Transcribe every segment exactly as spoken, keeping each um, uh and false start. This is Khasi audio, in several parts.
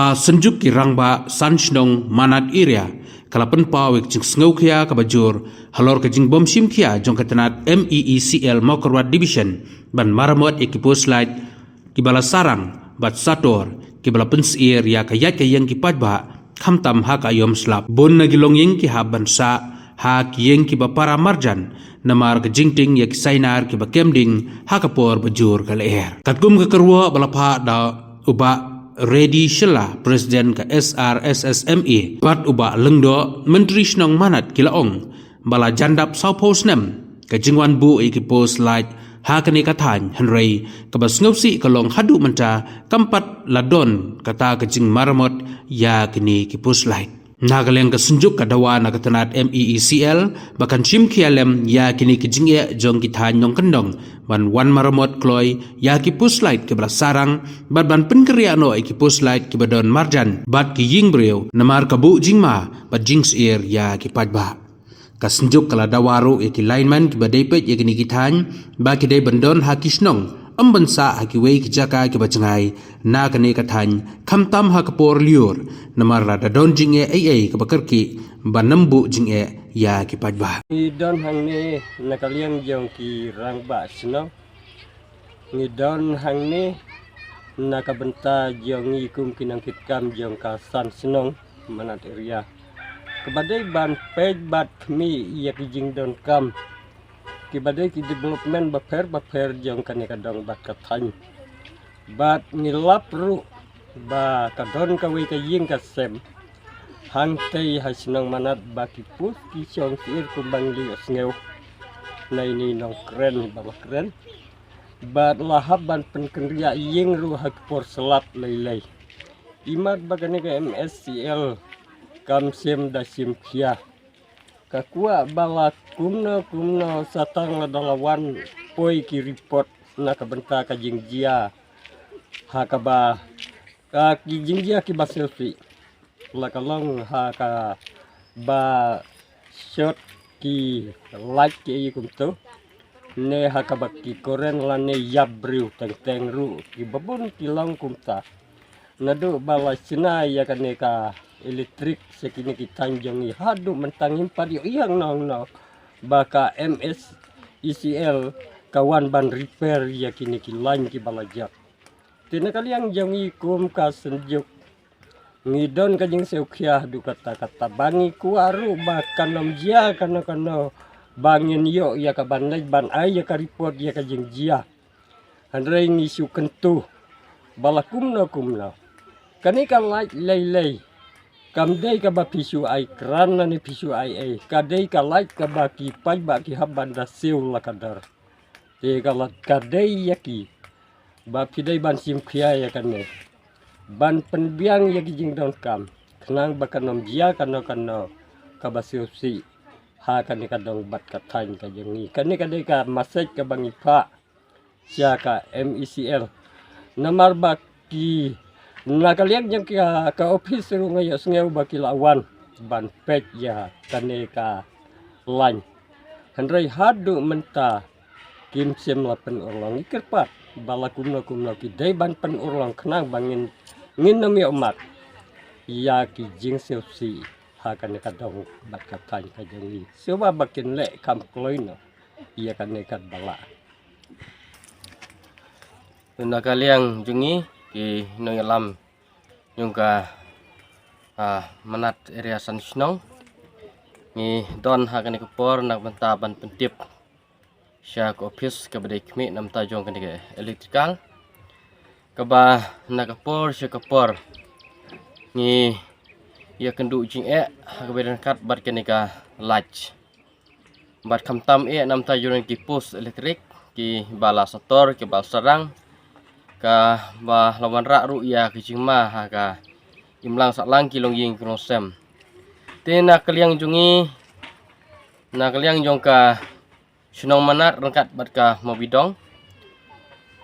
Ka Synjuk ki Rangbah San Shnong Manad Area ka la pynpaw ïa ka jingsngewkhia kaba jur halor ka jingbym shim khia jong ka tnat M E E C L Mawkyrwat Division ban maramot ïa ki post light kiba la sarang bad sator kiba la pynsyier ïa ka ïaid ka ïeng ki paidbah, khamtam ha ka aïom slap. Bun na ki longïing ki hap ban sah ha ki ïing kiba para marjan namar ka jingtieng ïa ki sainar kiba kem ding ha ka por ba jur ka lyer. Katkum ka kyrwoh ba la phah da u Bah Reddy Shylla, President ka S R S S M A, bad u Bah Lyngdoh, Myntri Shnong Manad, ki la ong ba la jan dap sawphew snem ka jingwan buh ïa ki post light ha kane ka thaiñ, hynrei kaba sngewsih ka long haduh mynta kam pat la don kata ka jingmaramot ïa kine ki post light. Na ka liang ka Synjuk ka dawa na ka tnat M E E C L ba kan shim khia lem ïa kine ki jingeh jong ki thaiñ nongkyndong ban wan maramot kloi ïa ki post light kiba la sarang bad ban pynkynriah noh ïa ki post light kiba don marjan bad ki ïing briew namar ka buh jingma bad jingsyier ïa ki paidbah. Ka Synjuk ka la dawa ruh ïa ki lineman kiba dei peit ïa kine ki thaiñ ba ki dei ban don ha ki shnong, ym ban sah ha kiwei ki jaka kiba jngai na kane ka thaiñ, khamtam ha ka por lyiur namar lada don jingeh ei ei kaba kyrkieh ban ym buh jingeh ïa ki paidbah. Ngi don hangne na ka liang jong ki rangbah shnong. Ngi don hangne na ka bynta jong ngi kum ki nongkitkam jong ka San Shnong Manad Area, kaba dei ban peit bad khmih ïa ki jingdonkam kiba dei ki development bapher bapher jong kane ka dong bad ka thaiñ. Bad ngi lap ruh ba ka don kawei ka ïing ka sem hangtei ha shnong Manad ba ki post ki shong syier kumba ngi la ïohsngew na ine i nongkren ba la kren. Bad la hap ban pynkynriah ïing ruh ha ki por slap lei lei. Imat ba kane ka M S C L kam shym da shim khia. Ka kwah ba la kumno kumno sa tang lada la wan poi ki report na ka bynta ka jingjia ha kaba, ka ki jingjia kiba sngewsih, la ka long ha kaba short ki light ki ei kumto, ne ha kaba ki current lane ïap briew teng teng ruh kiba bun ki long kumta. Naduh ba la shna ïa kane ka electric sha kine ki thaiñ jong ngi, haduh mynta ngim pat ïohi hangno hangno ba ka M S E C L ka wan ban repair ïa kine ki line kiba la jot. Te na ka liang jong ngi kum ka Synjuk, ngi don ka jingsngewkhia haduh katta katta ba ngi kwah ruh ba kan ym jia kano kano ba ngin ïoh ïa ka ban leit ban ai ïa ka report ïa ka jingjia. Hynrei ngi shu kyntu ba la kumno kumno. Kane ka light lei lei kam dei kaba phi shu ai kran lane phi shu ai ei. Ka dei ka light kaba ki paidbah ki hap ban da siew la ka dor. Te ka la, ka dei ïa ki ba phi dei ban shim khia ïa kane, ban pynbiang ïa ki jingdonkam khnang ba kan ym jia kano kano kaba sngewsih ha kane ka dong bad ka thaiñ ka jong ngi. Kane ka dei ka message kaba ngi phah sha ka M E C L. Namar ba ki na ka liang jong ka, ka office ruh nga ïohsngew ba ki la wan ban peit ïa kane ka line. Hynrei haduh mynta kim shym la pynurlong. Ngi kyrpad ba la kumno kumno ki dei ban pynurlong khnang ba ngin, ngin ym ïoh mad ïa ki jingsngewsih ha kane ka dong bad ka thaiñ ka jong ngi. Shuwa ba kin leh kham kloi noh ïa kane ka ba lah. Na ka liang jong ngi ki nongïalam jong ka, ah, Manad Area San Shnong, ngi don ha kane ka por na ka bynta ban pyntip sha ka office kaba dei khmih na bynta jong kane ka electrical, kaba na ka por sha ka por ngi ïakynduh jingeh ha kaba ïadangkat bad kane ka light. Bad khamtam eh na bynta jong ki post elektrik kiba la sator, kiba la sarang, kaba la wanrah ruh ïa ka jingma ha ka imlang sahlang ki longïing ki longsem. Te na ka liang jong ngi, na ka liang jong ka shnong Manad ryngkat bad ka Mawbidong,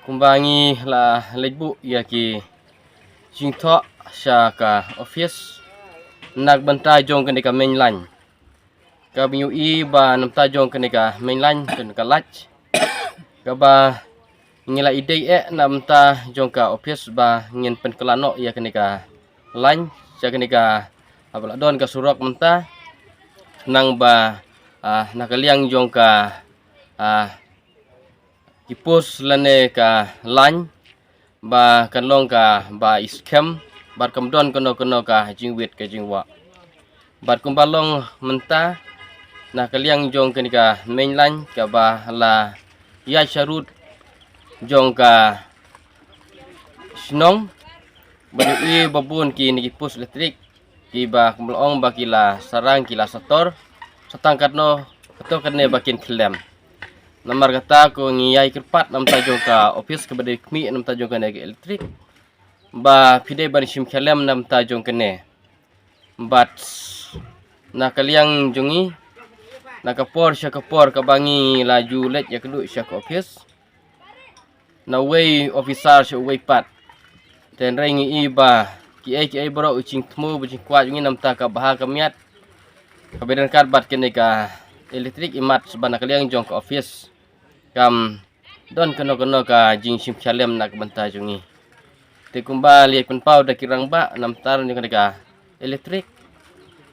kumba ngi la leit buh ïa ki jingthoh sha ka office na ka bynta jong kane ka main line. Kaba ngi ïohi ba na bynta jong kane ka main line, kane ka light, kaba ngi la ïadei eh na bynta jong ka office ba ngin pynkylla noh ïa kane ka line sha kane ka, ah, ba la don ka surok mynta, khnang ba, ah, na ka liang jong ka, ah, ki post lane ka line ba kan long kaba skhem bad kam don kano kano ka jingwit ka jingwah. Bad kumba long mynta na ka liang jong kane ka main line kaba la ïaid sharud jong ka shnong, ba ngi ïohi ba bun kine ki post elektrik kiba kumba la ong ba ki la sarang, ki la sator, sa tang katno kato katne ba kin khyllem. Namar kata ko ngi ïai kyrpad na bynta jong ka ophis kaba dei khmih na bynta jong kane ka elektrik, ba phi dei ban shim khia lem na bynta jong kane. Bad na ka liang jong ngi, na ka por sha ka por kaba ngi la ju leit ïakynduh sha ka ophis, na uwei u ophisar sha uwei pat, te hynrei ngi ïohi ba kiei kiei baroh ki jingthmu bad jingkwah jong ngi na bynta ka bha ka miat kaba ryngkat bad kane ka elektrik, imat ba na ka liang jong ka ophis kam don kano kano ka jingshim khia lem na ka bynta jong ngi. Te kumba la ïai pynpaw da ki rangbah, na bynta jong kane ka elektrik,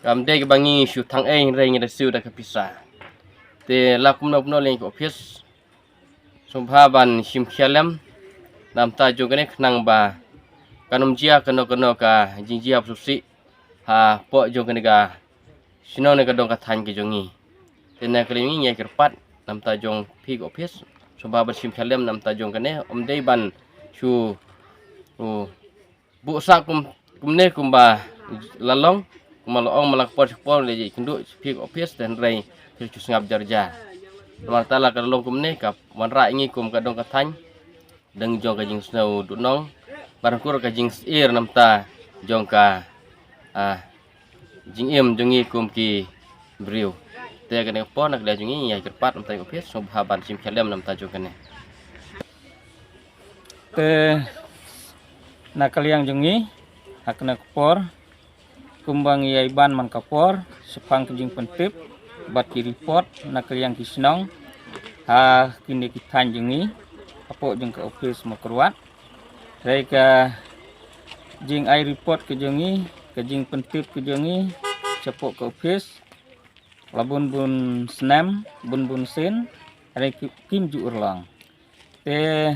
kam dei kaba ngi shu thang ei, hynrei ngi da siew da ka pisa. Te la kumno kumno lei ka ophis sngewbha ban shim khia lem na bynta jong kane, khnang ba kan ym jia kano kano ka jingjia ba sngewsih hapoh jong kane ka shnong ne ka dong ka thaiñ ka jong ngi. Te na ka liang jong ngi ngi ïai kyrpad na bynta jong phi ka ophis, sngewbha ban shim khia lem na bynta jong kane, ym dei ban shu, u, buh sah kum, kumne kumba la long, kumba la ong, man la ka por sha ka por la ïai kynduh sha phi ka ophis, te hynrei phi shu sngap jar jar. Namar kata la ka long kumne, ka wanrah ïa ngi kum ka dong ka thaiñ, dang jong ka jingsngew duhnong, bad ruh ka jingsyier na bynta jong ka, ah, jingim jong ngi kum ki briew. Te kane ka por na ka liang jong ngi ngi ïai kyrpad na bynta ka ophis, sngewbha ban shim khia lem na bynta jong kane. Te na ka liang jong ngi, ha kane ka por, kumba ngi ïai ban man ka por, shaphang ka jingpyntip bad ki report na ka liang ki shnong ha kine ki thaiñ jong ngi, hapoh jong ka ophis Mawkyrwat. Hynrei ka jingai report ka jong ngi, ka jingpyntip ka jong ngi shapoh ka ophis la bun bun snem, bun bun sien, hynrei ki, kim ju urlong. Te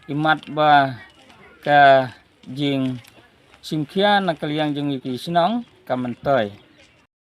imat ba ka jingshim khia na ka liang jong ngi ki shnong ka myntoi,